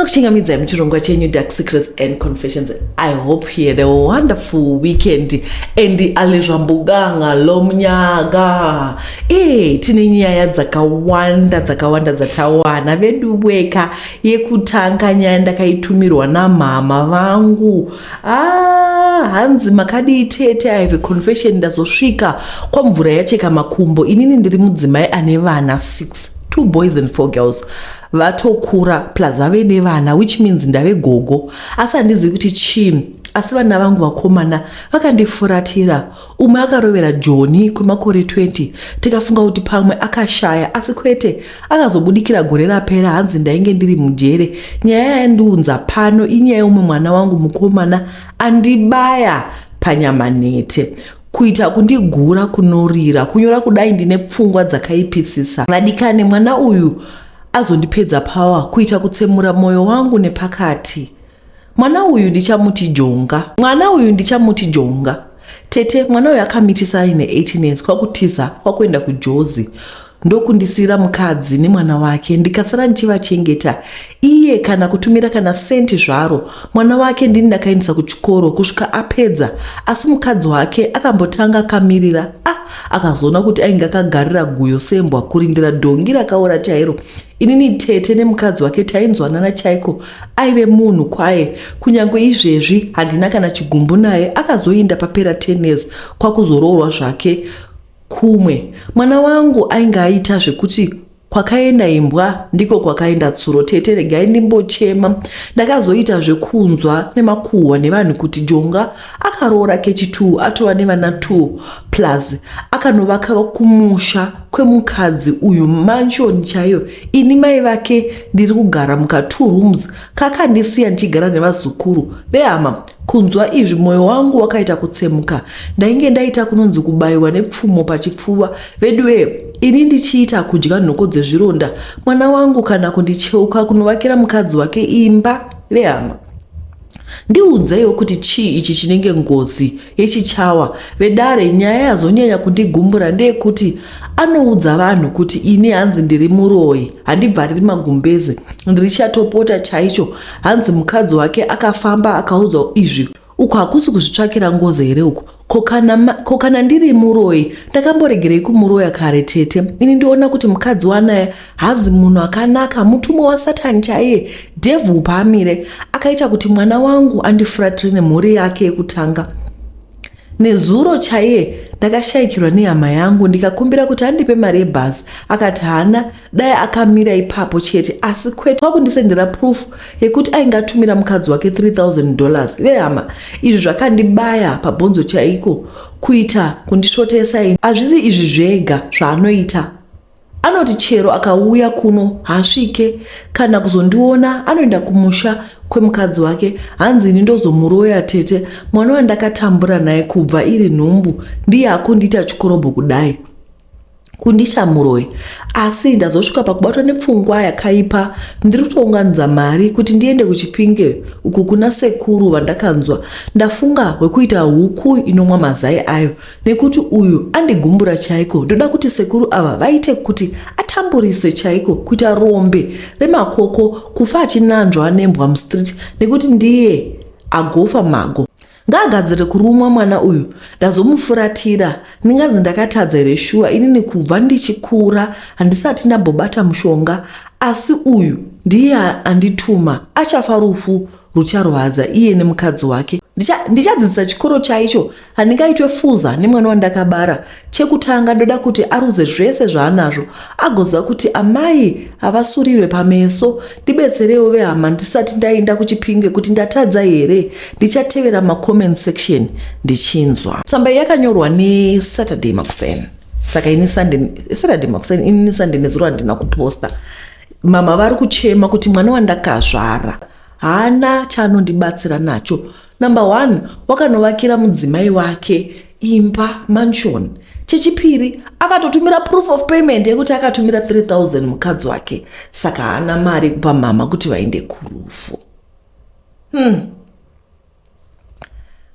Ndinokuchingamidzai muchirongwa chenyu Dark Secrets and Confessions. I hope you had a wonderful weekend and alizvambukanga lomnyaka. Eh, tine nyaya dzakawanda dzakawanda dzatawana veduweka. Yekutanga nyaya ndakaitumirwa namama vangu. Ah, hanzi makadii tete, I have a confession. Ndazosvika kwamvura yacheka makumbo. Inini ndiri mudzimai ane vana 6, 2 boys and 4 girls. Vatokura plus vave nevana, which means ndave gogo, asi handizivi kuti chii, asi vana vangu vakomana vakandifuratira. Umwe akarovera Joni kwemakore 20, tikafunga kuti pamwe akashaya, asi kwete, akazobudikira gore rapera, hanzi ndainge ndiri mujere. Nyaya yandiunza pano inyaya yeumwe mwana wangu mukomana andibaya panyama nhete, kuita kundigura kunorira. Kunyora kudai ndine pfungwa dzakaipisisa. Vadikane, mwana uyu azondipedza power, kuita kutsemura mwoyo wangu nepakati. Mwana uyu ndichamuti Jonga. Mwana uyu ndichamuti Jonga. Tete, mwana uyu akamitisa aine 18 years, kwakutiza kwakuenda kuJozi, ndokundisiyira mukadzi nemwana wake, ndikasara ndichivachengeta. Iye kana kutumira kana senti zvaro. Mwana wake ndini ndakaendesa kuchikoro kusvika apedza, asi mukadzi wake akambotanga akamirira, ah, akazoona kuti ainge akagarira guyo sembwa kurindira dhongi rakaora chairo. Inini tete nemukadzi wake tainzwanana chaiko, aive munhu kwaye. Kunyange izvezvi handina kana chigumbu naye. Akazoinda papera 10 years kwakuzoroorwa zvake kumwe. Mwana wangu ainge aita zvekuti kwakaenda imbwa ndiko kwakaenda tsuro. Tete, regai ndimbochema. Ndakazoita zvekunzwa nemakuhwa nevanhu kuti Jonga akaroora kechi2, atova nevana 2, plus akanovaka kumusha kwemukadzi uyu mansion chaiyo. Ini mai vake ndiri kugara muka 2 rooms kakandisiya ndichigara nevazukuru vehama. Kunzwa izvi mwoyo wangu wakaita kutsemuka. Ndainge ndaita kunonzi kubayiwa nepfumo pachipfuva. Veduwe, ini ndichiita kudya nhoko dzezvironda, mwana wangu kana kundicheuka kunovakira mukadzi wake imba. Vehama, ndiudzeiwo kuti chii ichi chinenge ngozi yechichawa. Vedare, nyaya yazonyanya kundigumbura ndeyekuti anoudza vanhu kuti ini hanzi ndiri muroyi, handibvariri magumbezi, ndiri chatopota chaicho. Hanzi mukadzi wake akafamba akaudzwa izvi. Uku hakusi kuzvitsvakira ngozi here uku? Ko kana ndiri muroyi, ndakamboregerei kumuroya kare? Tete, ini ndiona kuti mukadzi wanaye hazi munhu akanaka, mutumwa waSatani chaiye, devil paamire. Akaita kuti mwana wangu andifuratire nemhuri yake yekutanga. Nezuro chaiye ndakashayikirwa nehama yangu, ndikakumbira kuti andipe mari yebhazi, akati haana. Dai akamira ipapo chete, asi kwete, kwakundisendera proof yekuti ainge atumira mukadzi wake $3000. Vehama, izvi zvakandibaya pabhonzo chaiko, kuita kundisvotesa. Hazvisi izvi zvega zvaanoita. Anoti chero akauya kuno haasvike kana kuzondiona, anoenda kumusha kwemukadzi wake, hanzi ini ndozomuroya. Tete, mwana wandakatambura naye kubva iri nhumbu ndiye akundiita chikorobho kudai, kundiita muroyi. Asi ndazosvika pakubatwa nepfungwa yakaipa. Ndiri kutounganidza mari kuti ndiende kuChipinge uku kuna sekuru vandakanzwa. Ndafunga wekuita huku inomwa mazai ayo, nekuti uyu andigumbura chaiko. Ndoda kuti sekuru ava vaite kuti atamburise chaiko, kuita rombe remakoko, kufa achinanzva nembwa mustreet, nekuti ndiye agofa mago. Ngaagadzire kurumwa mwana uyu. Ndazomufuratira, ndinganzi ndakatadza here shuwa? Inini kubva ndichikura handisati ndambobata mushonga, asi uyu ndiye andituma. Achafa rufu rucharwadza, iye nemukadzi wake. Ndichadzidzisa chikoro chaicho. Handingaitwe fuza nemwana wandakabara. Chekutanga, ndoda kuti aruze zvese zvaanazvo, agoziva kuti amai havasurirwe pameso. Ndibetserewo vehama ndisati ndaenda kuChipinge kuti ndatadza here. Ndichatevera macomment section ndichinzwa. Tsamba iyi yakanyorwa neSaturday makuseni, saka ini Sunday, Saturday makuseni, ini Sunday nezuro handina kuposta. Mama vari kuchema kuti mwana wandakazvara haana chaanondibatsira nacho. Number one, wakanovakira mudzimai wake imba, mansion. Chechipiri, akatotumira proof of payment yekuti akatumira 3000 mukadzi wake, saka haana mari yekupa mama kuti vaende kurufu.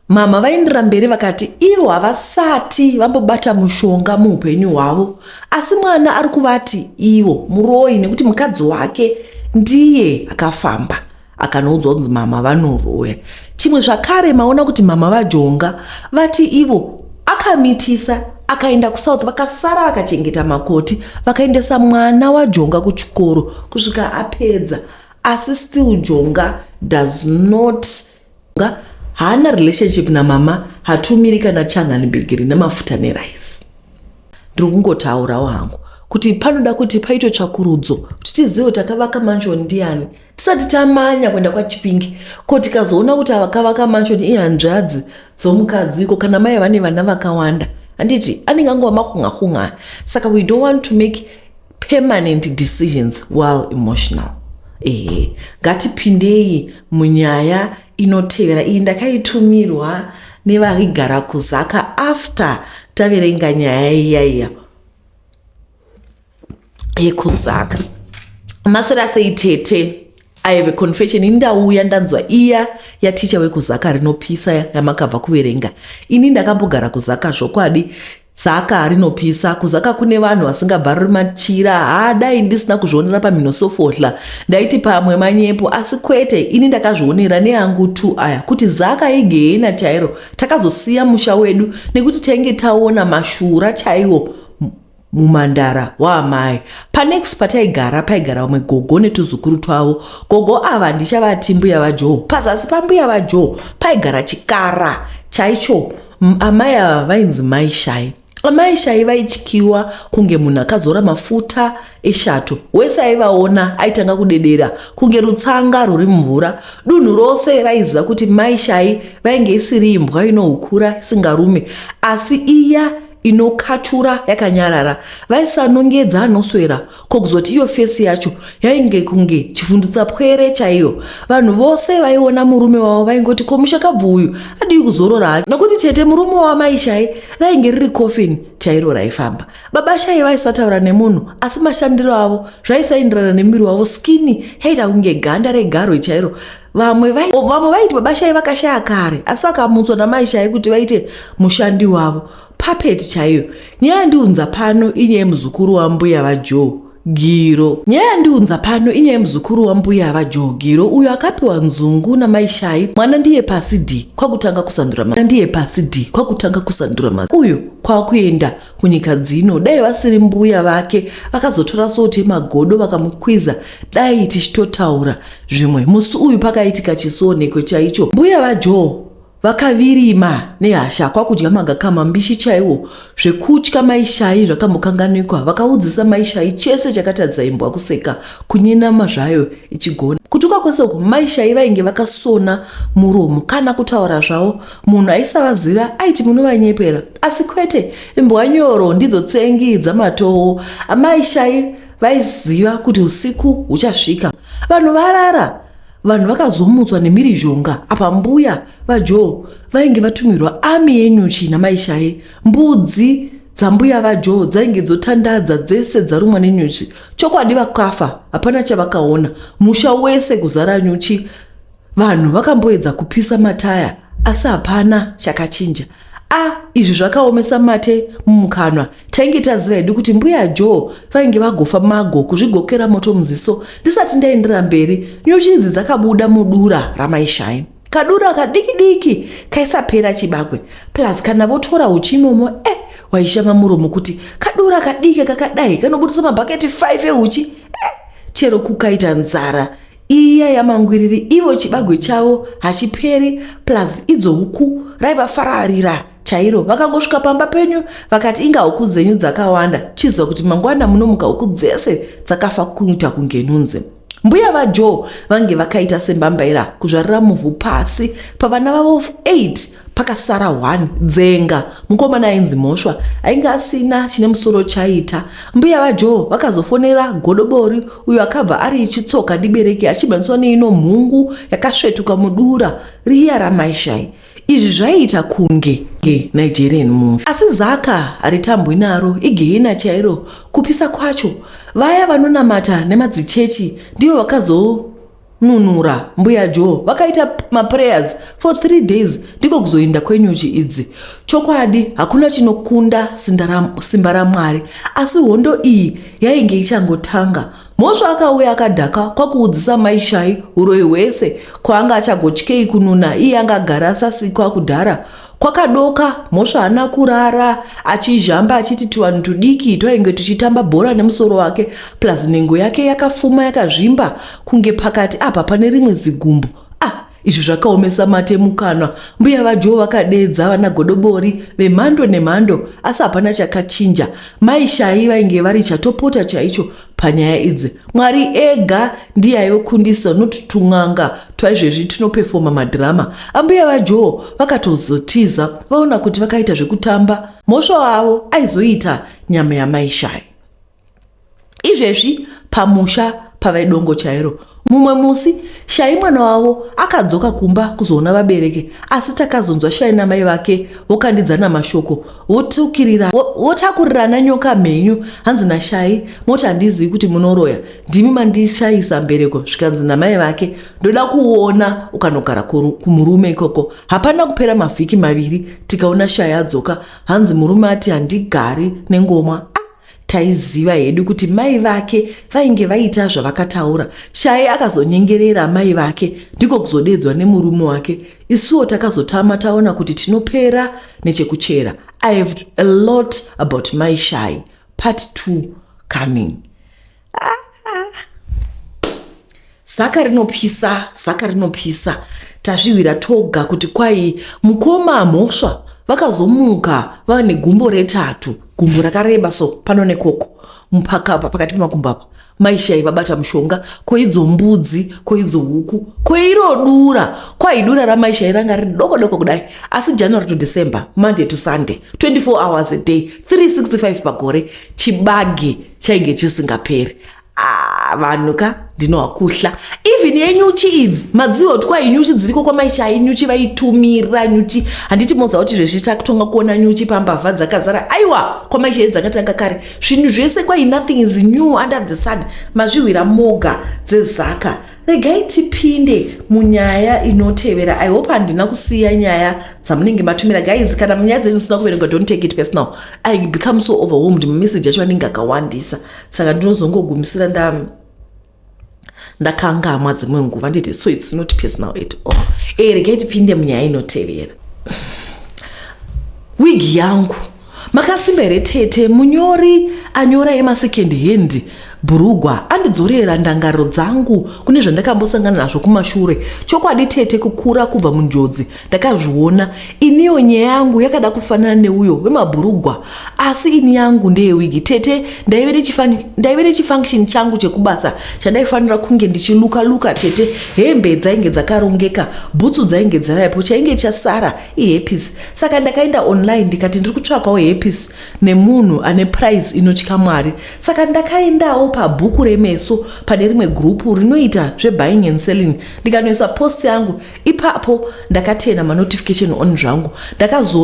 Mama vaendera mberi vakati ivo havasati vambobata mushonga muupenyu hwavo, asi mwana ari kuvati ivo muroyi nekuti mukadzi wake ndiye akafamba. Akanoudzwa kunzi mama vanoroya. Chimwe zvakare, maona kuti mama vaJonga vati ivo akamitisa akaenda kuSouth, vakasara vakachengeta makoti, vakaendesa mwana waJonga kuchikoro kusvika apedza, asi still Jonga does not, haana relationship namama, hatumiri kana changani bhigiri nemafuta neraisi. Ndiri kungotaurawo hangu kuti panoda kuti paitwe tsvakurudzo kuti tizive kuti akavaka mansion ndiani, tisati tamanya kuenda kwaChipingi. Ko tikazoona kuti avakavaka mansion ihanzvadzi dzomukadzi iko, kana mai vane vana vakawanda, handiti anenge angova mahunga-hunga? Saka we don't want to make permanent decisions while emotional. Ehe, ngatipindei munyaya inotevera. Iyi ndakaitumirwa nevaigara kuZaka after taverenga nyaya iya yekuZaka. Maswera sei, tete? I have a confession. Indauya ndanzwa iya yaticha wekuZaka rinopisa yamakabva kuverenga. Ini ndakambogara kuZaka. Zvokwadi, Zaka rinopisa. KuZaka kune vanhu vasingabvaruri machira. Haadai ndisina kuzvionera pamhino sofohla, ndaiti pamwe manyepo, asi kwete. Ini ndakazvionera neangu tu aya kuti Zaka igehena chairo. Takazosiya musha wedu nekuti tainge taona mashura chaiwo mumandara waamai. Panext pataigara paigara vamwe gogo netuzukuru twavo. Gogo ava ndichavati mbuya vaJoe. Pazasi pambuya vaJoe paigara chikara chaicho. Amai ava vainzi Mai Shai. Amai Shai vaityiwa kunge munhu akazora mafuta eshato. Wese aivaona aitanga kudedera kunge rutsanga rwuri mumvura. Dunhu rose raiziva kuti Mai Shai vainge isiri imbwa inohukura isingarume, asi iya inokatura yakanyarara. Vaisanongedza anoswera. Ko kuzoti iyo face yacho yainge kunge chifundutsa-pwere chaiyo. Vanhu vose vaiona murume wavo vaingoti, "Ko mushakabvu uyu adii kuzorora?" Nokuti tete, murume wamai Shai rainge riri coffin chairo raifamba. Baba Shai vaisataura nemunhu, asi mashandiro avo zvaisaenderana nemuviri wavo. Skin yaita kunge ganda regarwe chairo. Vamwe vaiti baba Shai vakashaya kare, asi vakamutswa namai Shai kuti vaite mushandi wavo, puppet chaiyo. Nyaya yandiunza pano inyaya yemuzukuru wambuya vaJoe, Giro. Nyaya yandiunza pano inyaya yemuzukuru wambuya vaJoe, Giro, uyo akapiwa nzungu namai Shai. Mwana ndiye pasi d kwakutanga kusandura, ndiye pasi d kwakutanga kusandura ma uyu kwakuenda kunyika dzino. Dai vasiri mbuya vake vakazotora soti yemagodo vakamukwiza, dai tichitotaura zvimwe. Musi uyu pakaitika chisionekwe chaicho. Mbuya vaJoe vakavirima nehasha kwakudya magakama mbishi chaiwo. Zvekutya Maishai zvakamukanganikwa. Vakaudzisa Maishai chese chakatadza imbwa kuseka kunyenama zvayo ichigona kutuka kwese uku. Maishai vainge vakasona muromo, kana kutaura zvavo. Munhu aisavaziva aiti munovanyepera, asi kwete. Imbwa nyoro ndidzo tsengi dzamatowo. Amaishai vaiziva kuti usiku huchasvika vanhu varara. Vanhu vakazomutswa nemhirizhonga. Apa mbuya vaJoe vainge vatumirwa army yenyuchi namaishai. Mbudzi dzambuya vaJoe dzainge dzotandadza dzese dzarumwa nenyuchi. Chokwadi vakafa hapana chavakaona. Musha wese kuzara nyuchi. Vanhu vakamboedza kupisa mataya, asi hapana chakachinja. A, izvi zvakaomesa mate mumukanwa. Tainge taziva hedu kuti mbuya Joe vainge vagofa mago kuzvigokera moto muziso. Ndisati ndaendera mberi, nyuchi idzi dzakabuda mudura ramaishai, kadura kadiki diki kaisapera chibagwe. Plus kana votora uchi imomo, e waishama muromo kuti kadura kadiki kakadai kanobudisa mabhaketi 5 euchi. Chero kukaita nzara iya yamangwiriri, ivo chibagwe chavo hachiperi. Plus idzo huku raiva fararira chairo. Vakangosvika pamba penyu vakati, "Inga huku dzenyu dzakawanda," chiziva kuti mangwana munomuka huku dzese dzakafa kuita kunge nhunzi. Mbuya vaJoe vange vakaita sembambaira kuzvarira muvhu pasi. Pavana vavo 8 pakasara 1 dzenga, mukomana ainzi Mhosva, ainge asina chine musoro chaita. Mbuya vaJoe vakazofonera godobori uyo akabva ari chitsoka ndibereki, achimhanyiswa neino mhungu yakasvetuka mudura riya ramaishai. Izvi zvaiita kunge Nigerian movie, asi Zaka haritambwi naro, igehena chairo kupisa kwacho. Vaya vanonamata nemadzichechi ndivo vakazonunura mbuya Joe. Vakaita maprayers for 3 days, ndiko kuzoenda kwenyuchi idzi. Chokwadi hakuna chinokunda simba raMwari, asi hondo iyi yainge ichangotanga. Mhosva akauya akadhaka kwakuudzisa mai Shai uroyi hwese kwaanga achagotyei kununa iye anga agara asasikwa kudhara. Kwakadoka Mhosva haana kurara achizhamba achiti tuvanhu tudiki twainge tuchitamba bhora nemusoro wake plus nhengo yake yakafuma yakazvimba kunge pakati apa pane rimwe zigumbo. Ah, izvi zvakaomesa mate mukanwa. Mbuya vaJoe vakadeedza vana godobori vemhando nemhando asi hapana chakachinja. Mai Shai vainge vari chatopota chaicho panyaya idzi. Mwari ega ndiye aivakundisa not tun'anga twaizvezvi tunopefoma madhirama. Ambuya vaJoe vakatozotiza vaona kuti vakaita zvekutamba mhosva wavo aizoita nyama yamai Shai. Izvezvi pamusha pave dongo chairo. Mumwe musi Shai mwana wavo akadzoka kumba kuzoona vabereki asi takazonzwa Shai namai vake vokandidzana mashoko votakurirana nyoka mhenyu hanzi naShai moti handizivi kuti munoroya ndimi mandishayisa mbereko zvikanzi namai vake ndoda kuona ukanogara kumurume ikoko. Hapana kupera mavhiki maviri tikaona Shai adzoka hanzi murume ati handigari nengomwa. Ah, taiziva hedu kuti mai vake vainge vaita zvavakataura. Shai akazonyengerera mai vake ndiko kuzodedzwa nemurume wake. Isuwo takazotama taona kuti tinopera nechekuchera. I have a lot about mai Shai. Part 2 coming. Zaka rinopisa, zaka rinopisa. Tazvihwira toga kuti kwai mukoma Mhosva vakazomuka vava negumbo retatu, gumbo rakareba so pano nekoko mupaka apa pakati pemakumbo apa. Mai Shai vabata mushonga, ko idzo mbudzi, ko idzo huku, ko iro dura. Kwai dura ramai Shai ranga riri doko doko kudai, asi January to December, Monday to Sunday, 24 hours a day, 365 pagore, chibage chainge chisingaperi. Ah, vanhu ka ndinowakuhla even yenyuchi idzi madziwa kuti kwai nyuchi dziriko kwamaishai nyuchi vaitumira nyuchi handiti moziva kuti zvezvi takutonga kuona nyuchi pambavha dzakazara aiwa kwamaishai dzakatanga kare zvinhu zvese kwai nothing is new under the sun mazvihwira moga dzezaka. Regai tipinde munyaya inotevera. I hope handina kusiya nyaya dzamunenge matumira guys. Kana munyaya dzenyu dzisina kuverengwa, don't take it personal. I become so overwhelmed, message acho anenge akawandisa, saka ndinozongogumisira ndakangamwa dzimwe nguva nditi, so it's not personal at all. Regai tipinde munyaya inotevera. Wigi yangu makasimba here tete? Munyori anyora yemasecond hand bhurugwa andidzorera ndangariro dzangu kune zvandakambosangana nazvo kumashure. Chokwadi tete, kukura kubva munjodzi ndakazviona. Iniyo nyaya yangu yakada kufanana neuyo wemabhurugwa, asi ini yangu ndeyewigi tete. Ndaive nechifunction changu chekubasa chandaifanira kunge ndichiluka luka tete. Hembe dzainge dzakarongeka, bhutsu dzainge dzavapo, chainge chasara ihairpiece. Saka ndakaenda online ndikati ndiri kutsvakawo hairpiece nemunhu ane price inotya Mwari. Saka ndakaendawo pabhuku remeso pane rimwe gurupu rinoita zvebuying and selling, ndikanoisa post yangu ipapo. Ndakatena manotification on zvangu,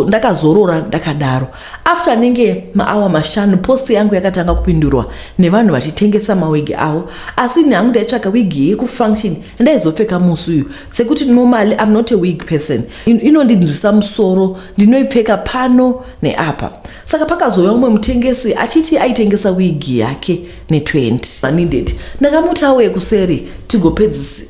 ndakazorora ndakadaro. After anenge maawa 5 post yangu yakatanga kupindurwa nevanhu vachitengesa mawigi avo, asi ini hangu ndaitsvaka wigi yekufunction yandaizopfeka musi uyu, sekuti normally I'm not a wig person, inondinzwisa musoro, ndinoipfeka pano neapa. Saka pakazouya umwe mutengesi achiti aitengesa wigi yake ne20 needed. Ndakamuti auye kuseri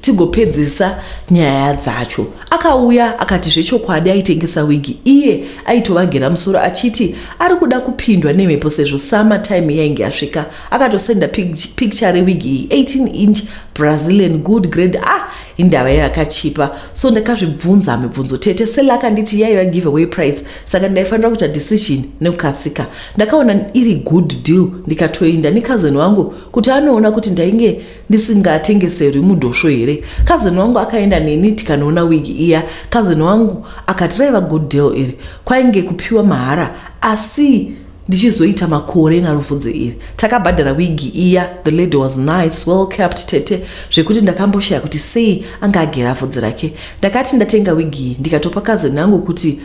tigopedzisa nyaya dzacho. Akauya akati zvechokwadi aitengesa wigi iye aitovagera musoro, achiti ari kuda kupindwa nemhepo sezvo summer time yainge yasvika. Akatosenda picture rewigi iyi, 18 inch Brazilian, good grade. Ah, indava yakachipa. So ndakazvibvunza mibvunzo tete. Seller akanditi yaiva give away price, saka ndaifanira kuita decision nekukasika. Ndakaona iri good deal, ndikatoenda necousin wangu kuti anoona kuti ndainge ndisingatengeserwi mudhosvo here. Cousin wangu akaenda neni tikanoona wigi iya. Cousin wangu akati raiva good deal iri, kwainge kupiwa mahara, asi ndichizoita makore narufudzi iri. Takabhadhara wigi iya. The lady was nice, well kept tete, zvekuti ndakamboshaya kuti sei anga agera vhudzi rake. Ndakati ndatenga wigi iyi, ndikatopa cousin yangu kuti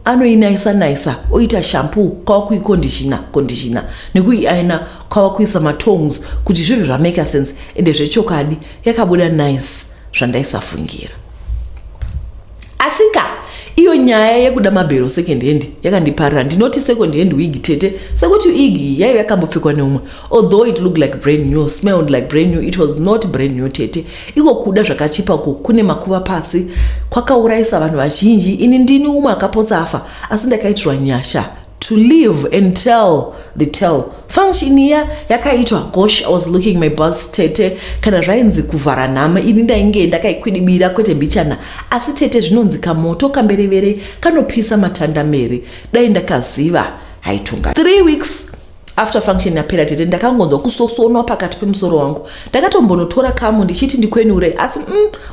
anoinaisa naisa, oita shampoo, kwava kuiconditiona conditiona nekuiaina, kwava kuisa matongs kuti zvinhu zvamake sense. Ende zvechokwadi yakabuda nice zvandaisafungira. Asika iyo. Nyaya yekuda mabhero second hand yakandiparira. Ndinoti second hand wig, tete, sekuti wig iyi yaiva yakambopfekwa neumwe. Although it looked like brand new, smelled like brand new, it was not brand new, tete. Iko kuda zvakachipa uku kune makuva pasi, kwakaurayisa vanhu vazhinji. Ini ndini umwe akapotsa afa, asi ndakaitirwa nyasha to live and tell the tale. Function iya yakaitwa, gosh, I was looking my best, tete. Kana zvainzi kuvhara nhama, ini ndainge ndakaikwidibira kwete mbichana. Asi tete, zvinonzi kamoto kamberevere kanopisa matanda meri. Dai ndakaziva haitunga. 3 weeks after function yapera, tete, ndakangonzwa kusosonwa pakati pemusoro wangu. Ndakatombonotora kamu ndichiti ndikwenure, asi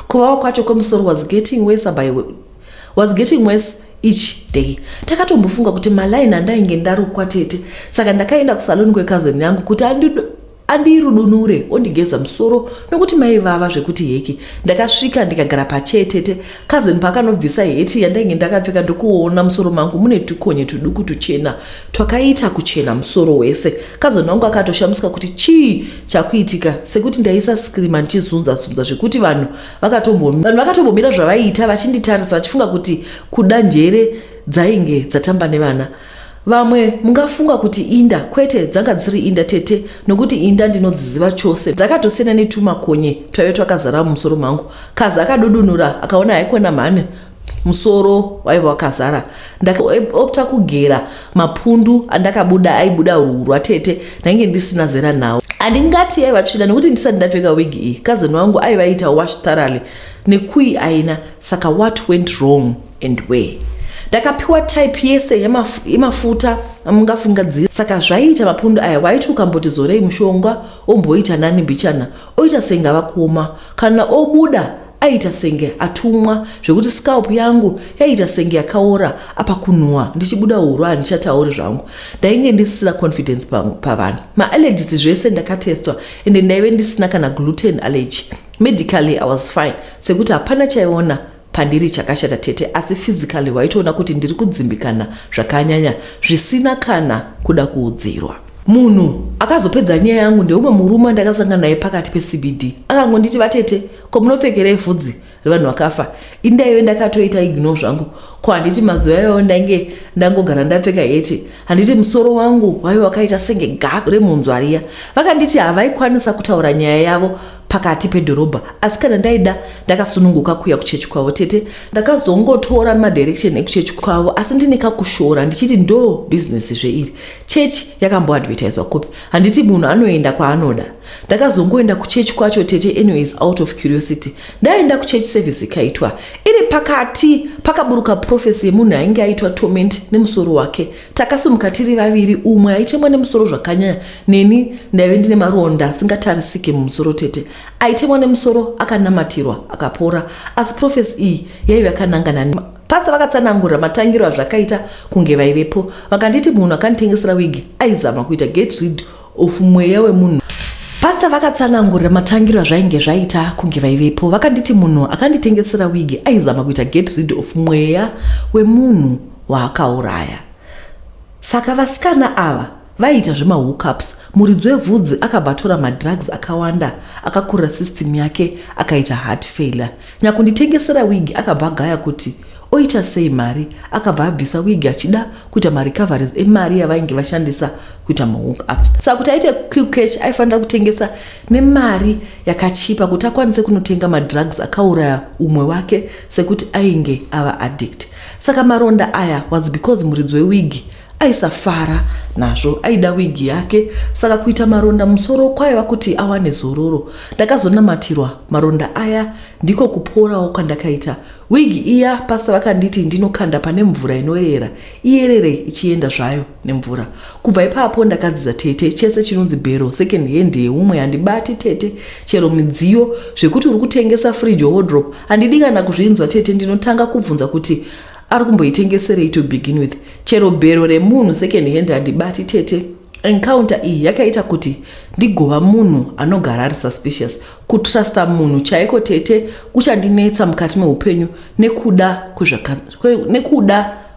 kuvava kwacho kwemusoro was getting worse each day. Ndakatombofunga kuti malaini andainge ndarukwa, tete. Saka ndakaenda kusaloni kwecousin yangu kuti andirudunure, ondigeza musoro, nokuti maivava zvekuti heki. Ndakasvika ndikagara pachair, tete. Cousin paakanobvisa heti yandainge ndakapfeka, ndokuona musoro mangu mune tukonye tuduku tuchena twakaita kuchena musoro wese. Cousin wangu akatoshamisika kuti chii chakuitika, sekuti ndaisa screama ndichizunza-zunza, zvekuti vanhu vakatombomira zvavaiita vachinditarisa, vachifunga kuti kuda njere dzainge dzatamba nevana. Vamwe mungafunga kuti inda. Kwete, dzanga dziri inda, tete, nokuti inda ndinodziziva chose. Dzakatosiyana netumakonye twaive twakazara mumusoro mangu. Kazi akadudunura akaona haikona mhani, musoro waiva wakazara. Ndakaopta kugera mapundu andakabuda, aibuda rurwa, tete. Ndainge ndisina zera nawo. Handingati yaiva tsvina, nekuti ndisati ndapfeka wigi iyi, cousin wangu aivaita wash thoroughly nekui aina. Saka what went wrong and where? Ndakapiwa type yese yemafuta amungafungadzira. Saka zvaiita mapundu aya, waiti ukamboti zorei mushonga, omboita nani mbichana, oita senge ava kuoma. Kana obuda aita senge atumwa, zvekuti scalp yangu yaita senge yakaora. Apa kunhuhwa ndichibuda huro, handichatauri zvangu. Ndainge ndisina confidence pavanhu. Maallergies zvese ndakatestwa, ende ndaive ndisina kana gluten allergy. Medically I was fine, sekuti hapana chaiona pandiri chakashata, tete. Asi physically waitoona kuti ndiri kudzimbikana zvakanyanya, zvisina kana kuda kuudzirwa. Munhu akazopedza nyaya yangu ndeumwe murume andakasangana naye pakati peCBD. Akangonditi, "Vatete, ko munopfekerei vhudzi revanhu vakafa?" Indaive ndakatoita ignore zvangu. Ko handiti mazuva iwayo ndainge ndangogara ndapfeka heti? Handiti musoro wangu waive wakaita senge ga remunzwa riya? Vakanditi havaikwanisa kutaura nyaya yavo pakati pedhorobha, asi kana ndaida ndakasununguka kuuya kuchechi kwavo. Tete, ndakazongotora madirection ekuchechi kwavo, asi ndine kakushora, ndichiti ndo bhizinesi zveiri. Chechi yakamboadvertiswa kupi? Handiti munhu anoenda kwaanoda? Ndakazongoenda kuchechi kwacho, tete, anyways, out of curiosity. Ndaenda kuchechi, service ikaitwa. Iri pakati pakaburuka prophecy yemunhu ainge aitwa torment nemusoro wake. Takasimuka tiri vaviri, umwe aichemwa nemusoro zvakanyanya, neni ndaive ndine maronda asingatarisike mumusoro, tete. Aitemwa nemusoro akanamatirwa akapora, asi prophecy iyi yaive yakanangana. Pasa vakatsanangurira matangiro azvakaita kunge vaivepo. Vakanditi munhu akanditengesera wigi aizama kuita get rid of mweya wemunhu. Pasta vakatsanangurira matangiro azvainge zvaita kunge vaivepo. Vakanditi munhu akanditengesera wigi aizama kuita get rid of mweya wemunhu waakauraya. Saka vasikana ava vaiita zvemahookups. Muridzi wevhudzi akabva atora madrugs akawanda, akakurira system yake, akaita heart failure. Nyakunditengesera wigi akabva agaya kuti oita sei mari. Akabva abvisa wigi achida kuita marecoveries emari yavainge vashandisa kuita mahookups. Saka kuti aite quick cash, aifanira kutengesa nemari yakachipa kuti akwanise kunotenga madrugs akauraya umwe wake, sekuti ainge ava addict. Saka maronda aya was because muridzi wewigi aisafara nazvo, aida wigi yake. Saka kuita maronda musoro kwaiva kuti awane zororo. Ndakazonamatirwa maronda aya, ndiko kuporawo kwandakaita. Wigi iya, pasta vakanditi ndinokanda pane mvura inoerera, iyerere ichienda zvayo nemvura. Kubva ipapo ndakadzidza, tete, chese chinonzi bhero second hand yeumwe handibati, tete. Chero midziyo, zvekuti uri kutengesa fridge, wardrobe, handidi kana kuzvinzwa, tete. Ndinotanga kubvunza kuti ari kumboitengeserei to begin with. Chero bhero remunhu second hand handibati, tete. Encounter iyi yakaita kuti ndigova munhu anogara ari suspicious. Kutrusta munhu chaiko, tete, kuchandinetsa mukati meupenyu nekuda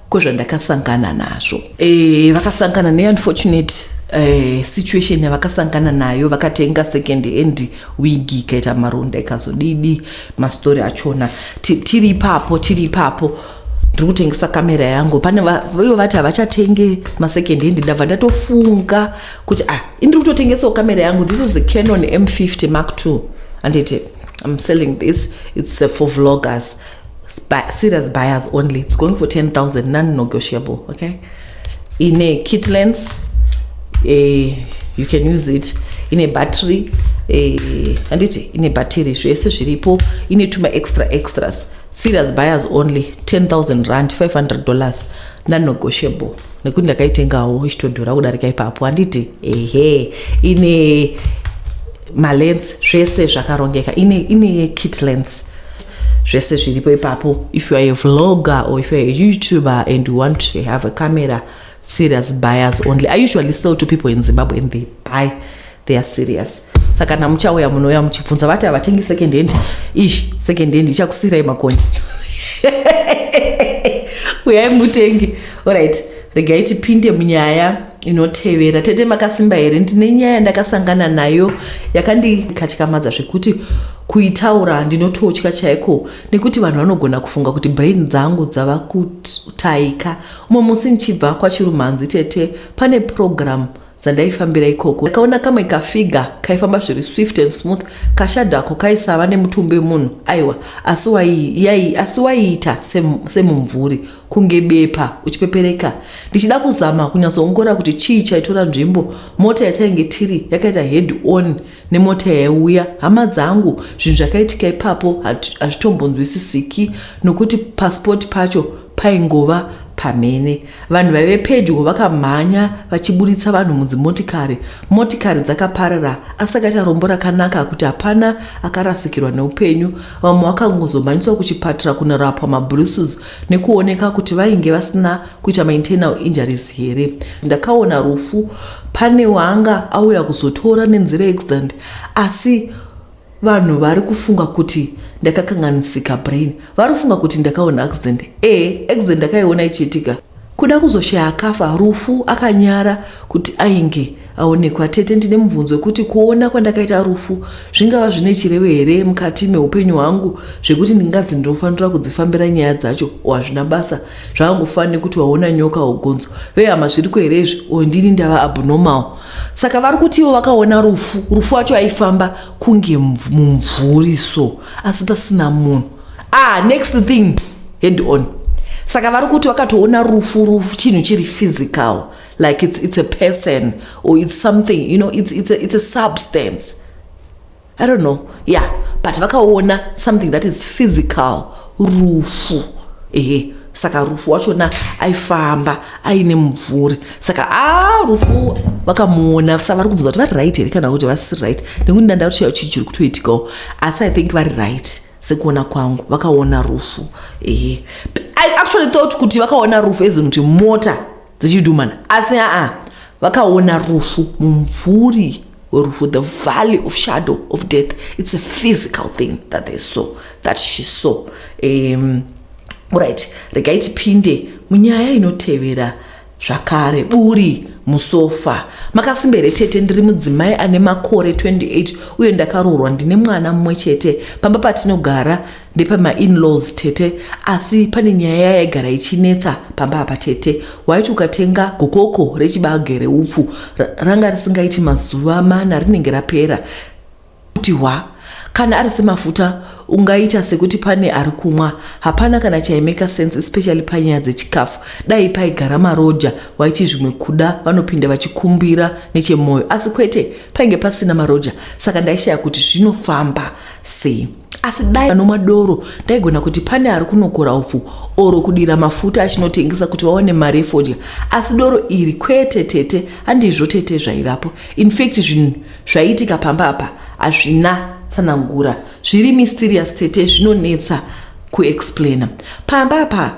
kwezvandakasangana nazvo. Vakasangana neunfortunate situation yavakasangana nayo. Vakatenga second hand wigi, ikaita maronda, ikazodidi mastori achona. Tiri ipapo, tiri ipapo. Ndiri kutengesa kamera yangu. Pane ivo vati havachatenge masecond hand. Ndabva ndatofunga kuti, ah, indiri kutotengesawo kamera yangu. This is a Canon M50 Mark II, anditi? I'm selling this. It's for vloggers. Serious buyers only. It's going for 10,000, non-negotiable, okay? Ine kit lens, you can use it. Ine battery, handiti? Ine battery, zvese zviripo. Ine tuma extra extras. Serious buyers only, R10,000, $500, non-negotiable, nekuti ndakaitengawo ichitodhura kudarika ipapo, handiti? Ehe, ine malens, zvese zvakarongeka. Ine kit lens, zvese zviripo ipapo. If you are a vlogger or if you are a YouTuber and you want to have a camera, serious buyers only. I usually sell to people in Zimbabwe and they buy. They are serious. Saka kana muchauya, munouya muchibvunza. Vati havatengi second hand. Izvi second hand ichakusiyirai makonye. Uyai mutenge. Alright, regai tipinde munyaya inotevera. Tete, makasimba here? Ndine nyaya ndakasangana nayo yakandikatyamadza zvekuti kuitaura ndinototya chaiko, nekuti vanhu vanogona kufunga kuti brain dzangu dzava kutaika. Umwe musi ndichibva kwaChirumhanzi, tete, pane program dzandaifambira ikoko. Ndakaona kamwe kafigure kaifamba zviri swift and smooth. Kashadow ako kaisava nemutumbi wemunhu, aiwa, asi waiita semumvuri, kunge bepa uchipepereka. Ndichida kuzama kunyatsoongorora kuti chii chaitora nzvimbo, mota yatainge tiri yakaita head on nemota yaiuya. Hama dzangu, zvinhu zvakaitika ipapo hazvitombonzwisisiki, nokuti paspot pacho paingova pamhene. Vanhu vaive pedyo vakamhanya vachiburitsa vanhu mudzimotikari. Motikari dzakaparara, asi akaita rombo rakanaka kuti hapana akarasikirwa neupenyu. Vamwe vakangozomhanyiswa kuchipatara kunorapwa mabruises nekuoneka kuti vainge vasina kuita mainternal injuries here. Ndakaona rufu. Pane wanga auya kuzotora nenzira yeaccident, asi vanhu vari kufunga kuti ndakakanganisika brain. Vari kufunga kuti ndakaona accident. E, accident ndakaiona ichiitika. Kuda kuzoshaya akafa, rufu akanyara kuti ainge aonekwa. Tete, ndine mubvunzo wekuti kuona kwandakaita rufu zvingava zvine chirevo here mukati meupenyu hwangu, zvekuti ndingadzi ndinofanira kudzifambira nyaya dzacho, o hazvina basa, zvakangofanira nekuti waona nyoka ugonzo? Vehama, zviriko here izvi, o ndini ndava abnormal? Saka vari kuti ivo vakaona rufu. Rufu wacho aifamba kunge mumvuri so, asi pasina munhu. Ah, next thing, head on. Saka vari kuti vakatoona rufu. Rufu chinhu chiri physical, like it's a person or it's something, it's a substance, I don't know. Yeah, but vakaona something that is physical, rufu. Ehe, saka rufu wachona aifamba aine mumvuri. Saka a ah, rufu vakamuona. Saka vari kubvunza kuti vari right here kana kuti vasiri right, nekuti ndanda kuti chii chiri kutoitikawo. Asi I think vari right. Sekuona kwangu, vakaona rufu. Ehe, I actually thought kuti vakaona rufu as kuti mota dzichidhumana, asi aa, vakaona rufu, mumvuri werufu, the valley of shadow of death. It's a physical thing that they saw, that she saw. Right, regai tipinde munyaya inotevera zvakare. Buri musofa. Makasimba here, tete? Ndiri mudzimai ane makore 28 uye ndakaroorwa. Ndine mwana mumwe chete. Pamba patinogara ndepamainlaws, tete, asi pane nyaya yaigara ichinetsa pamba apa, tete. Waiti ukatenga gokoko rechibage reupfu, ranga risingaiti mazuva 4 rinenge rapera kuti hwa. Kana ari semafuta, ungaita sekuti pane ari kumwa. Hapana kana chaimake sense, especially panyaya dzechikafu. Dai paigara maroja, waiti zvimwe kuda vanopinda vachikumbira nechemwoyo, asi kwete, painge pasina maroja. Saka ndaishaya kuti zvinofamba sei. Asi dai anomwa doro, ndaigona kuti pane ari kunokora upfu oro kudira mafuta achinotengesa kuti vaone mari yefodya. Asi doro iri kwete, tete, handizvo, tete, zvaivapo. In fact, zvinhu zvaiitika pamba apa hazvina tsanangura. Zviri mysterious, tete, zvinonetsa kuexplaina. Pamba apa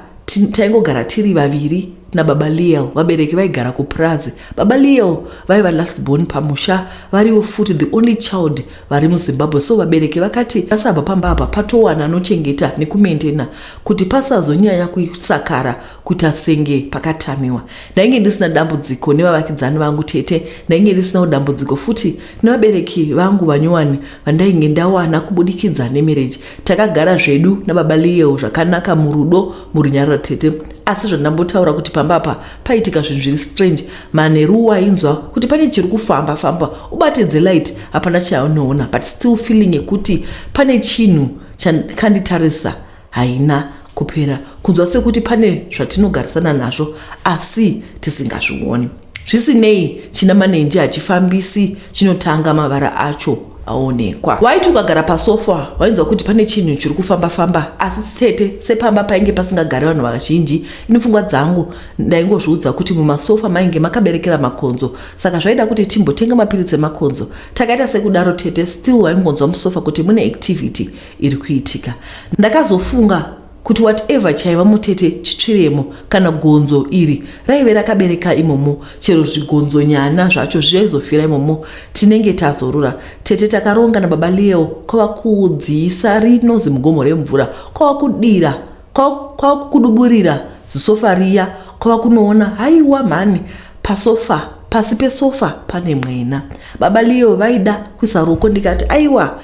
taingogara tiri vaviri. nababa Liel. Vabereki vaigara kupurazi. Baba Liel vaiva last born pamusha, variwo futi the only child vari muZimbabwe. So vabereki vakati pasabva pamba apa patowana anochengeta nekumaintaina kuti pasazonyanya kusakara kuita senge pakatamiwa. Ndainge ndisina dambudziko nevavakidzani vangu tete, ndainge ndisinawo dambudziko futi nevabereki vangu vanyowani vandainge ndawana kubudikidza nemarriage. Takagara zvedu nababa Leo zvakanaka, murudo, murunyararo tete. Asi zvandambotaura kuti pamba apa paitika zvinhu zviri strange. Manheru wainzwa kuti pane chiri kufamba famba, ubatidze light hapana chaunoona, but still feeling yekuti pane chinhu chakanditarisa haina kupera. Kunzwa sekuti pane zvatinogarisana nazvo asi tisingazvioni. Zvisinei, china manenji hachifambisi, chinotanga mavara acho aonekwa. Waiti ukagara pasofa wainzwa kuti pane chinhu chiri kufamba-famba. Asi tete, sepamba painge pasingagari vanhu vazhinji, ini pfungwa dzangu ndaingozviudza kuti mumasofa mainge makaberekera makonzo, saka zvaida kuti timbotenga mapiritsi emakonzo. Takaita sekudaro tete, still waingonzwa musofa kuti mune activity iri kuitika. Ndakazofunga kuti whatever chaiva mutete chitsviremo, kana gonzo iri raive rakabereka imomo, chero zvigonzonyana zvacho zvaizofira imomo, tinenge tazorora. Tete, takaronga nababa Leo kwava kudziisa rino zimugomo remvura, kwava kudira, kwava kukuduburira zisofa riya, kwava kunoona, haiwa mhani, pasofa, pasi pesofa pane mwena. Baba Leo vaida kuisa ruoko, ndikati aiwa,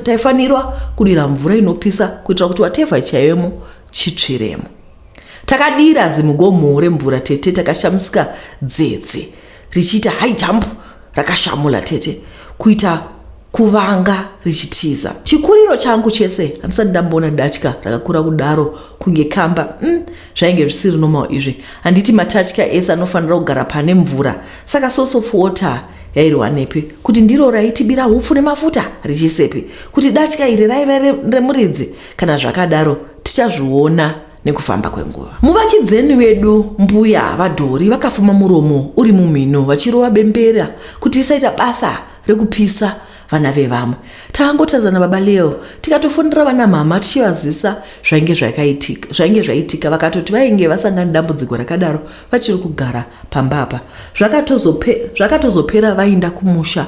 taifanirwa kudira mvura inopisa kuitira kuti whatever chaivemo chitsviremo. Takadira zimugomo remvura tete, takashamisika dzetse richiita high jump, rakashamula tete, kuita kuvanga richitiza. Chikuriro changu chese handisati ndamboona datya rakakura kudaro, kunge kamba. Zvainge zvisiri normal izvi. Handiti matatya ese anofanira kugara pane mvura? Saka source of water yairwa nepi? Kuti ndiro raitibira hupfu nemafuta richisepi? Kuti datya iri raiva remuridzi? Kana zvakadaro tichazviona nekufamba kwenguva. Muvakidzeni vedu mbuya vadhori vakafuma muromo uri mumhino vachirova bembera kuti isaita basa rekupisa vana vevamwe. Takangotaridza baba Leo, tikatofonera vana mama tichivazisa zvainge zvaitika. Vakatoti vainge vasangana dambudziko rakadaro vachiri kugara pamba apa. Zvakatozopera vainda kumusha,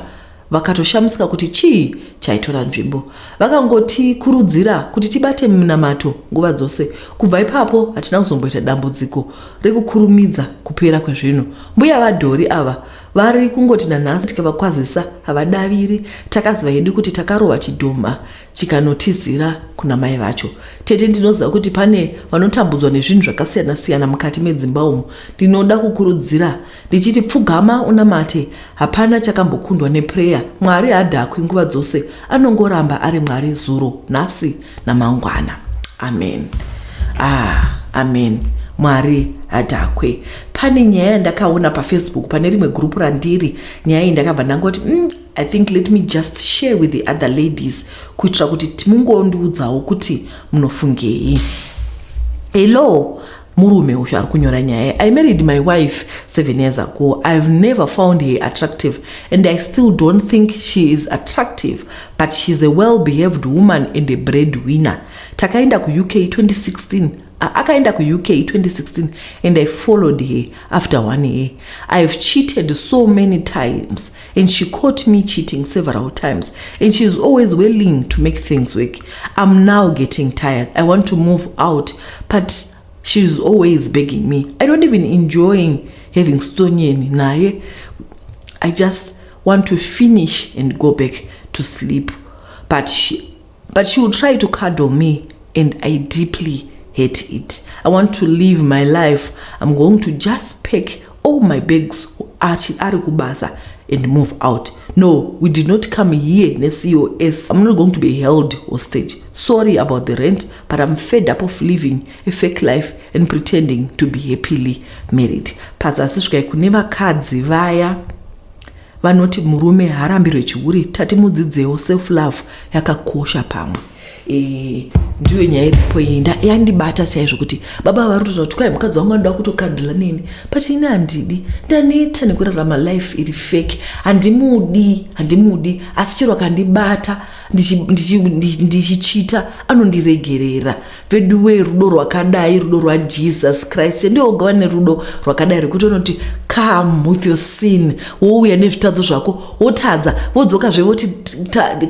vakatoshamisika kuti chii chaitora nzvimbo. Vakangotikurudzira kuti tibate munamato nguva dzose. Kubva ipapo hatina kuzomboita dambudziko rekukurumidza kupera kwezvinhu. Mbuya vadhori ava vari kungoti nanhasi tikavakwazisa havadaviri. Takaziva hedu kuti takarova chidhoma chikanotizira kuna mai vacho. Tete, ndinoziva kuti pane vanotambudzwa nezvinhu zvakasiyana-siyana mukati medzimba umu. Ndinoda kukurudzira ndichiti pfugama unamate, hapana chakambokundwa neprayer. Mwari hadhakwi, nguva dzose anongoramba ari Mwari, zuro, nhasi namangwana. Amen. Ah, amen. Mwari hadhakwe. Pane nyaya yandakaona paFacebook pane rimwe gurupu randiri. Nyaya iyi ndakabva ndangoti, I think let me just share with the other ladies kuitira kuti mungondiudzawo kuti munofungei. Hello, murume uyu ari kunyora nyaya. I married my wife 7 years ago. I've never found her attractive and I still don't think she is attractive, but she's a well behaved woman and a bread winner. Takaenda kuUK 2016, akaenda kuUK 2016 and I followed her after one year. I've cheated so many times and she caught me cheating several times, and she's always willing to make things work. I'm now getting tired. I want to move out, but she's always begging me. I don't even enjoying having stonyeni naye. I just want to finish and go back to sleep, but she will try to cuddle me and I deeply hate it. I want to live my life. I'm going to just pack all my bags ari kubasa and move out. No, we did not come here ne-cos. I'm not going to be held hostage. Sorry about the rant, but I'm fed up of living a fake life and pretending to be happily married. Pazasi svikai kune vakadzi vaya vanoti murume haarambirwe chiuri. Tati mudzidzewo self love, yakakosha. Pamwe ndiyo nyaya iripo iyi. Yandibata chaizvo kuti baba vari kutotaura kuti kwai mukadzi wangu anoda kutocuddla neni, but ini handidi. Ndaneta nekurarama life iri fake. Handimudi, handimudi, asi chero akandibata. Ndichichita anondiregerera. Veduwe, rudo rwakadai, rudo rwaJesus Christ, ndioga vane rudo rwakadai rwekuti unoti, "Come with your sin," wouya nezvitadzo zvako, wotadza, wodzokazve, voti,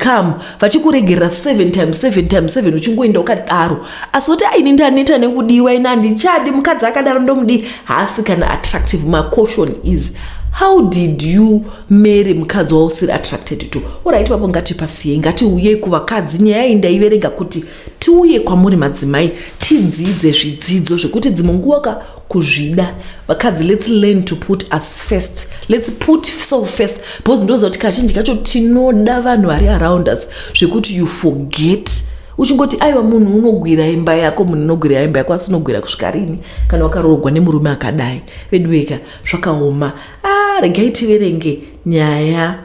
"Come," vachikuregerera 7 times 7 times 7, uchingoenda ukadaro. Asi woti, "Aini ndaneta nekudiwa, ini handichadi mukadzi akadaro, ndomudi haasi kana attractive." My caution is, how did you marry mukadzi wausiri attracted to? Alright, papo ngatipasiyei, ngatiuyei kuvakadzi. Nyaya iyi ndaiverenga kuti tiuye kwamuri madzimai, tidzidze zvidzidzo zvekuti dzimwe nguva ka kuzvida. Vakadzi, let's learn to put us first. Let's put self first, because ndoziva kuti kazhinji kacho tinoda vanhu vari around us zvekuti you forget, uchingoti, "Aiwa, munhu unogwira imba yako, munhu unogwira imba yako." Asi unogwira kusvika rini kana wakaroorwa nemurume akadai? Veduweka, zvakaoma. Ah, regai tiverenge nyaya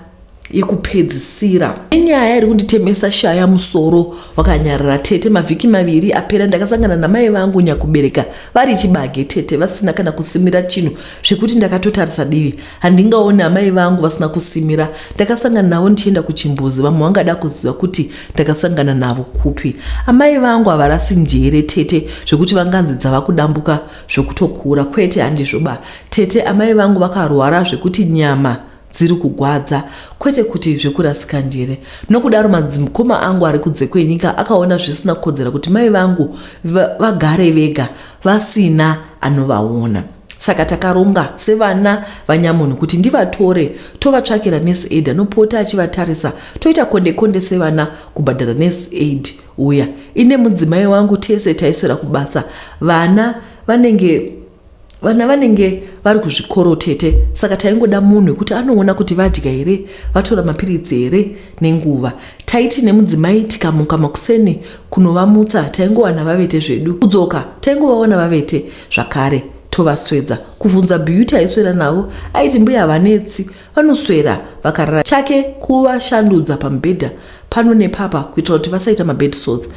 yekupedzisira. Inyaya iri kunditemesa shaya musoro wakanyarara, tete. Mavhiki 2 apera ndakasangana namai vangu nyakubereka vari chibage, tete, vasina kana kusimira chinhu, zvekuti ndakatotarisa divi. Handingaoni amai vangu vasina kusimira. Ndakasangana navo ndichienda kuchimbuzi. Vamwe vangada kuziva kuti ndakasangana navo kupi. Amai vangu havarasi njere, tete, zvekuti vanganzi dzava kudambuka zvekutokura. Kwete, handizvo ba, tete. Amai vangu vakarwara zvekuti nyama dziri kugwadza, kwete kuti zvekurasika njere. Nokudaro madzimukoma angu ari kunze kwenyika akaona zvisina kukodzera kuti mai vangu vagare vega vasina anovaona. Saka takaronga sevana vanyamunhu kuti ndivatore, tovatsvakira nurse aid anopota achivatarisa, toita konde konde sevana kubhadhara nurse aid uya. Ine mudzimai wangu tese taiswera kubasa, vana vanenge vari kuzvikoro, tete. Saka taingoda munhu wekuti anoona kuti vadya here, vatora mapiritsi here nenguva. Taiti nemudzimai tikamuka makuseni kunovamutsa, taingowana vavete zvedu. Kudzoka taingovaona vavete zvakare, tovaswedza. Kuvhunza Beauty aiswera navo, aiti mbuya havanetsi, vanoswera vakarara. Chake kuvashandudza pamubhedha pano nepapa kuitira kuti vasaita mabed sores,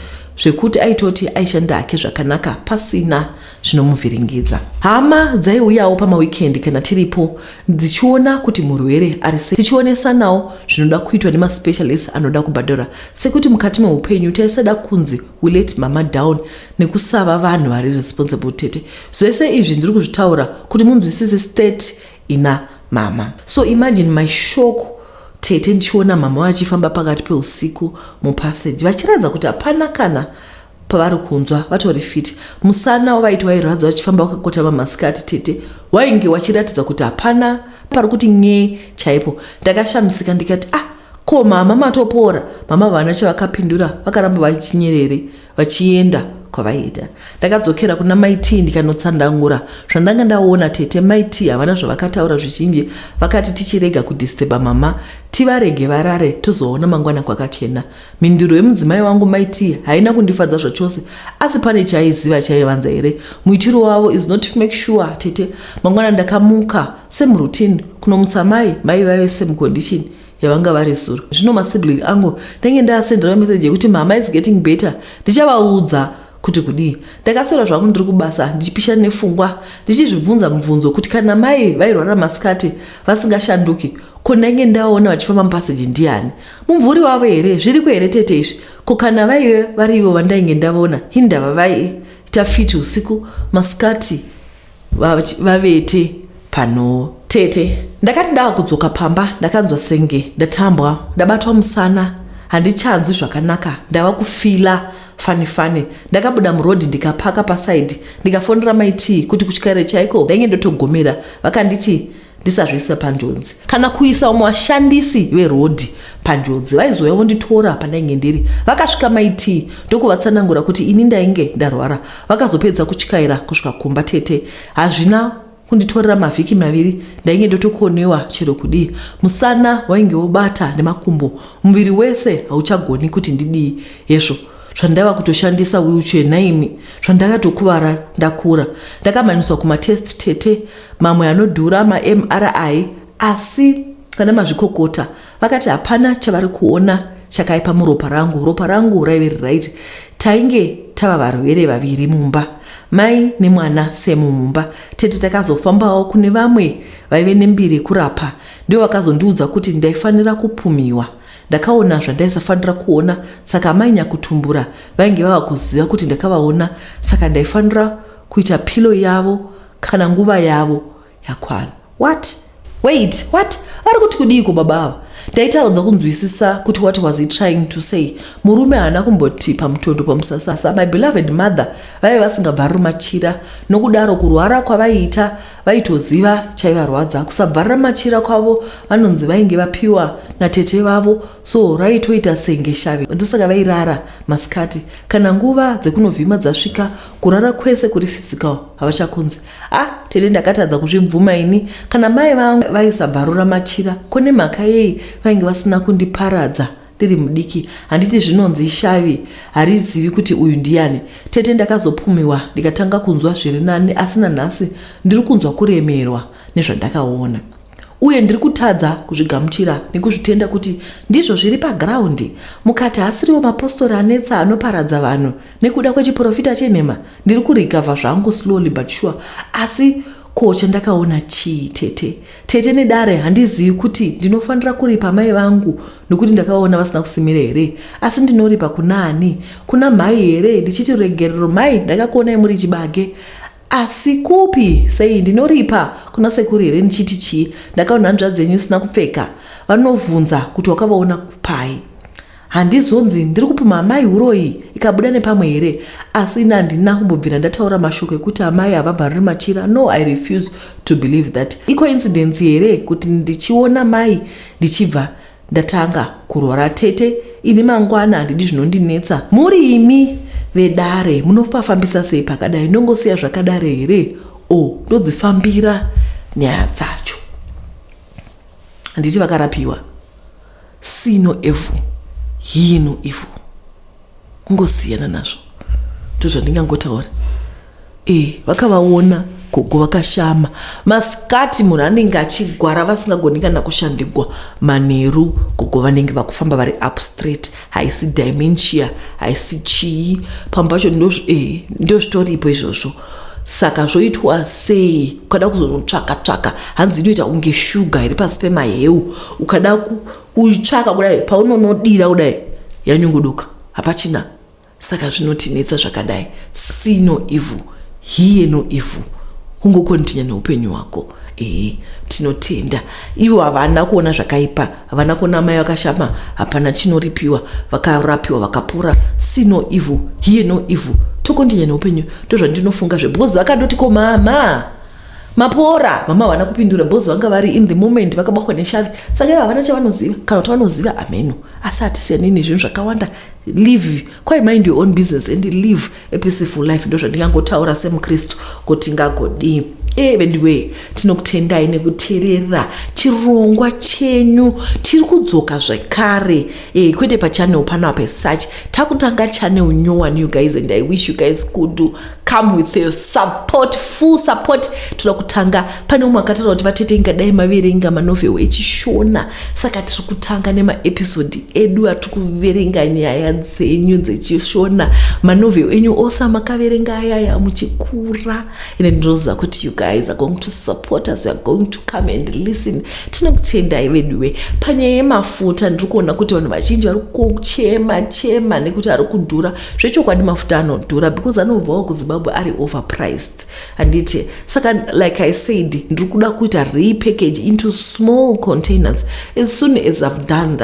zvekuti aitoti aishanda hake zvakanaka pasina zvinomuvhiringidza. Hama dzaiuyawo pamawikendi kana tiripo dzichiona kuti murwere ari sei, tichionesanawo zvinoda kuitwa nemaspecialist anoda kubhadhara, sekuti mukati meupenyu taisada kunzi we let mama down nekusava vanhu vari responsible. Tete, zvese izvi ndiri kuzvitaura kuti munzwisise state ina mama. So imagine my shock, tete, ndichiona mama vachifamba pakati peusiku mupassage, vachiratidza kuti hapana kana pavari kunzwa, vatori fit. Musana wavaiti wairwadza vachifamba vakakotama masikati, tete, wainge wachiratidza kuti hapana pari kuti nyee chaipo. Ndakashamisika ndikati, "Ah, ko mama matopora?" Mama vana chavakapindura, vakaramba vachinyerere vachienda kwavaida. Ndakadzokera kuna Mai T ndikanotsandangura zvandanga ndaona, tete. Mai T havana zvavakataura zvizhinji. Vakati tichirega kudisturba mama, tivarege varare, tozoona mangwana kwakachena. Mhinduro yemudzimai wangu Mai T haina kundifadza zvachose, asi pane chaiziva chaivanza here? Muitiro wavo is not make sure, tete. Mangwana ndakamuka same routine kunomutsa mai. Mai vaive same condition yavanga vari zuro. Zvino masibling angu ndenge ndasendera meseji yekuti mama is getting better, ndichavaudza kuti kudii. Ndakaswera zvangu ndiri kubasa ndichipisha nefungwa, ndichizvibvunza mubvunzo kuti kana mai vairwara masikati vasingashanduki, ko ndainge ndaona vachifamba mupassage ndiani? Mumvuri wavo here? Zviriko here, tete, izvi? Ko kana vaive varivo vandainge ndavona, hindava vaiita fiti usiku, masikati vavete pano? Tete, ndakati ndava kudzoka pamba, ndakanzwa senge ndatambwa, ndabatwa musana, handichanzwi zvakanaka, ndava kufeela funny funny. Ndakabuda murodhi, ndikapaka paside, ndikafonera Mai T kuti kutyaira chaiko ndainge ndotogomera. Vakanditi ndisazviisa panjodzi kana kuisa vamwe vashandisi verodhi panjodzi, vaizouya vonditora pandainge ndiri. Vakasvika Mai T ndokuvatsanangura kuti ini ndainge ndarwara. Vakazopedza kutyaira kusvika kumba. Tete, hazvina kunditorera mavhiki 2, ndainge ndotokonewa chero kudii. Musana wainge wobata nemakumbo, muviri wese hauchagoni kuti ndidii. Hezvo, zvandava kutoshandisa wheelchair naimi, zvandakatokuvara ndakura. Ndakamhanyiswa kumatest, tete, mamwe anodhura, maMRI, asi kana mazvikokota vakati hapana chavari kuona chakaipa muropa rangu. Ropa rangu raive riright. Tainge tava varwere vaviri mumba, mai nemwana semu mumba. Tete, takazofambawo kune vamwe vaive nembiri yekurapa. Ndivo vakazondiudza kuti ndaifanira kupumiwa. Ndakaona zvandaisafanira kuona saka amai nyakutumbura vainge vava kuziva kuti ndakavaona saka ndaifanira kuita pillow yavo kana nguva yavo yakwana. What? Wait, what? Vari kuti kudiiko baba ava? Ndaitaudza kunzwisisa kuti what was he trying to say. Murume haana kumboti pamutondo pamusasasa. My beloved mother vaive vasingabvaruri machira, nokudaro kurwara kwavaiita vaitoziva chaivarwadza. Kusabvarira machira kwavo vanonzi vainge vapiwa natete vavo, so raitoita senge shavi, ndosaka vairara masikati. Kana nguva dzekunovhima dzasvika, kurara kwese kuri physical havachakunzi. Ah, tete, ndakatadza kuzvibvuma ini. Kana mai vangu vaisabvarura machira, ko nemhaka yei vainge vasina kundiparadza ndiri mudiki? Handiti zvinonzi shavi harizivi kuti uyu ndiani? Tete, ndakazopumiwa ndikatanga kunzwa zviri nani, asi nanhasi ndiri kunzwa kuremerwa nezvandakaona uye ndiri kutadza kuzvigamuchira nekuzvitenda kuti ndizvo zviri paground. Mukati hasiriwo mapostori anetsa anoparadza vanhu nekuda kwechiprofita chenhema? Ndiri kurecover zvangu slowly but sure, asi ko chandakaona chii, tete? Tete nedare, handizivi kuti ndinofanira kuripa mai vangu nokuti ndakaona vasina kusimira here? Asi ndinoripa kunaani? Kuna mhai here, ndichiti regerero mhai, ndakakuonai muri chibage? Asi kupi? Sei ndinoripa kuna sekuru here, ndichiti chii, ndakaona hanzvadzi dzenyu isina kupfeka? Vanovhunza kuti wakavaona kupai. Handizonzi ndiri kupima amai uroyi ikabuda nepamwe here? Asi ini handina kumbobvira ndataura mashoko ekuti amai havabvaruri machira. No, I refuse to believe that. Icoincidence here kuti ndichiona mai ndichibva ndatanga kurwara? Tete, ini mangwana handidi zvinondinetsa. Muri imi vedare, munopafambisa sei pakadai? Ndongosiya zvakadare here o ndodzifambira nyaya dzacho? Handiti vakarapiwa? See no evil, hear no evil. Kungosiyana nazvo, ndozvandingangotaura. E, vakavaona gogo vakashama masikati, munhu anenge achigwara vasingagoni kana kushandigwa. Manheru gogo vanenge vakufamba vari up straight. Haisi dementia, haisi chii, pamwe pacho ndozvitoripo izvozvo. Saka zvoitwa sei? Ukada kuzonotsvaka tsvaka, hanzi inoita kunge shuga iri pasi pemaheu. Ukada kuitsvaka kudai, paunonodira kudai yanyunguduka, hapachina. Saka zvinotinetsa zvakadai. See no evil, hear no evil, ungocontinue neupenyu hwako. Ehe, tinotenda. Ivo havana kuona zvakaipa, havana kuona mai vakashama, hapana chinoripiwa. Vakarapiwa, vakapora. See no evil, hear no evil, tocontinue neupenyu. Ndozvandinofunga zve, because vakandoti, "Ko mama, mapora?" Mama havana kupindura because vanga vari in the moment, vakabatwa neshavi. Saka ivo havana chavanoziva, kana kuti vanoziva, ameno. Asi hatisiyanei nezvinhu zvakawanda. Live quite, mind your own business and live a peaceful life. Ndo zvandingangotaura semukristu kuti ngagodii. Anyway, tinokutendai nekuteerera chirongwa chenyu. Tiri kudzoka zvekare, kwete pachannel panapa such. Takutanga channel new one, you guys, and I wish you guys could come with your support, full support. Toda kutanga. Pane umwe akataura kuti, "Vatete, ingadai maverenga manovel echishona." Saka tiri kutanga nemaepisode edu atiri kuverenga nyaya dzenyu dzechishona, manovel enyu ose amakaverenga ayaya muchikura. Ende ndinoziva kuti you guys are going to support us, you are going to come and listen. Tinokutendai veduwe. Panyaya yemafuta, ndiri kuona kuti vanhu vazhinji vari kuchema chema nekuti ari kudhura. Zvechokwadi mafuta anodhura because anobvawo kuZimbabwe ari overpriced, handiti? Saka like I said, ndiri kuda kuita repackage into small containers. As soon as I've done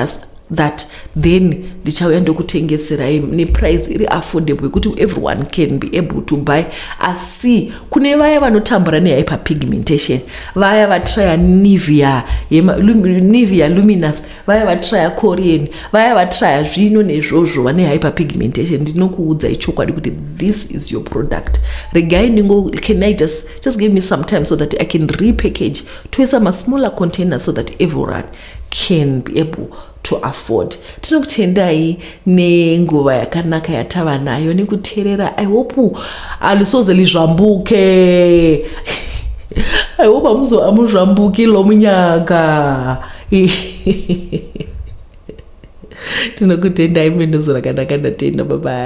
that, then ndichauya ndokutengeserai neprice iri affordable yekuti everyone can be able to buy. Asi kune vaya vanotambura nehyperpigmentation, vaya vatraya Nivea, Nivea Luminous, vaya vatraya Korean, vaya vatraya zvino nezvozvo, vane hyperpigmentation, ndinokuudzai chokwadi kuti this is your product. Regai ndingo, can I just give me some time so that I can repackage, toisa masmaller containers so that everyone can be able to afford. Tinokutendai nenguva yakanaka yatava nayo nekuteerera. I hope alisoze lizvambuke. I hope amuzvambuki lomunyaka. Tinokutendai, mendozo rakanaka. Ndatenda, babai.